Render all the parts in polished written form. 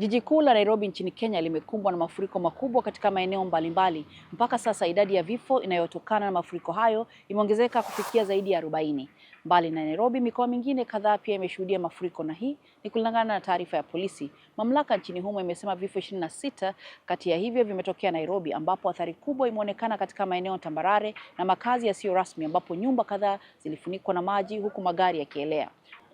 Jiji kuu la Nairobi nchini Kenya limekumbwa na mafuriko makubwa katika maeneo mbalimbali. Mpaka sasa idadi ya vifo inayotokana na mafuriko hayo imeongezeka kufikia zaidi ya 40. Mbali na Nairobi, mikoa mingine kadhaa pia imeshuhudia mafuriko, na hii ni kulingana na taarifa ya polisi. Mamlaka nchini humo imesema vifo 26 kati ya hivyo vimetokea Nairobi, ambapo athari kubwa imeonekana katika maeneo tambarare na makazi yasiyo rasmi, ambapo nyumba kadhaa zilifunikwa na maji huku magari yakielea.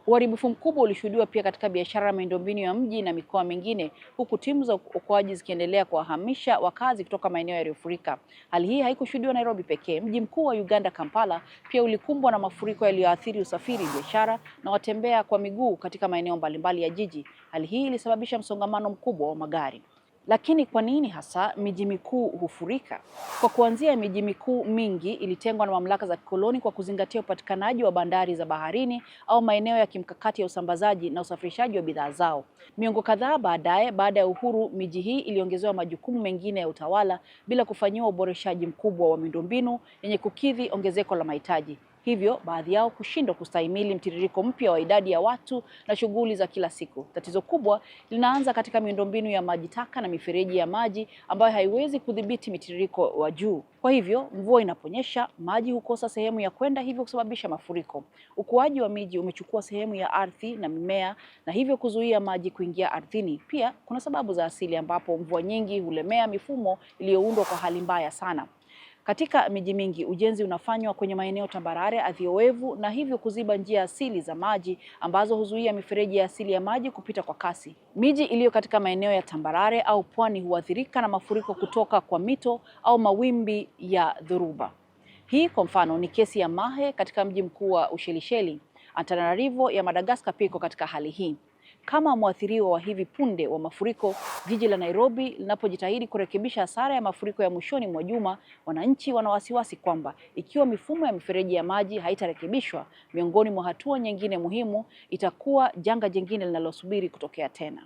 Uharibifu mkubwa ulishuhudiwa pia katika biashara na miundombinu ya mji na mikoa mingine, huku timu za uokoaji zikiendelea kuwahamisha wakazi kutoka maeneo yaliyofurika. Hali hii haikushuhudiwa Nairobi pekee. Mji mkuu wa Uganda, Kampala, pia ulikumbwa na mafuriko yaliyoathiri usafiri, biashara na watembea kwa miguu katika maeneo mbalimbali ya jiji. Hali hii ilisababisha msongamano mkubwa wa magari. Lakini kwa nini hasa miji mikuu hufurika? Kwa kuanzia, miji mikuu mingi ilitengwa na mamlaka za kikoloni kwa kuzingatia upatikanaji wa bandari za baharini au maeneo ya kimkakati ya usambazaji na usafirishaji wa bidhaa zao. Miongo kadhaa baadaye, baada ya uhuru, miji hii iliongezewa majukumu mengine ya utawala bila kufanyiwa uboreshaji mkubwa wa miundombinu yenye kukidhi ongezeko la mahitaji. Hivyo baadhi yao kushindwa kustahimili mtiririko mpya wa idadi ya watu na shughuli za kila siku. Tatizo kubwa linaanza katika miundombinu ya maji taka na mifereji ya maji ambayo haiwezi kudhibiti mitiririko wa juu. Kwa hivyo mvua inaponyesha, maji hukosa sehemu ya kwenda, hivyo kusababisha mafuriko. Ukuaji wa miji umechukua sehemu ya ardhi na mimea na hivyo kuzuia maji kuingia ardhini. Pia kuna sababu za asili ambapo mvua nyingi hulemea mifumo iliyoundwa kwa hali mbaya sana. Katika miji mingi ujenzi unafanywa kwenye maeneo tambarare, ardhi oevu, na hivyo kuziba njia asili za maji ambazo huzuia mifereji ya asili ya maji kupita kwa kasi. Miji iliyo katika maeneo ya tambarare au pwani huathirika na mafuriko kutoka kwa mito au mawimbi ya dhoruba. Hii kwa mfano ni kesi ya Mahe katika mji mkuu wa Ushelisheli. Antananarivo ya Madagascar pia iko katika hali hii. Kama mwathiriwa wa hivi punde wa mafuriko, jiji la Nairobi linapojitahidi kurekebisha hasara ya mafuriko ya mwishoni mwa juma, wananchi wana wasiwasi kwamba ikiwa mifumo ya mifereji ya maji haitarekebishwa, miongoni mwa hatua nyingine muhimu, itakuwa janga jingine linalosubiri kutokea tena.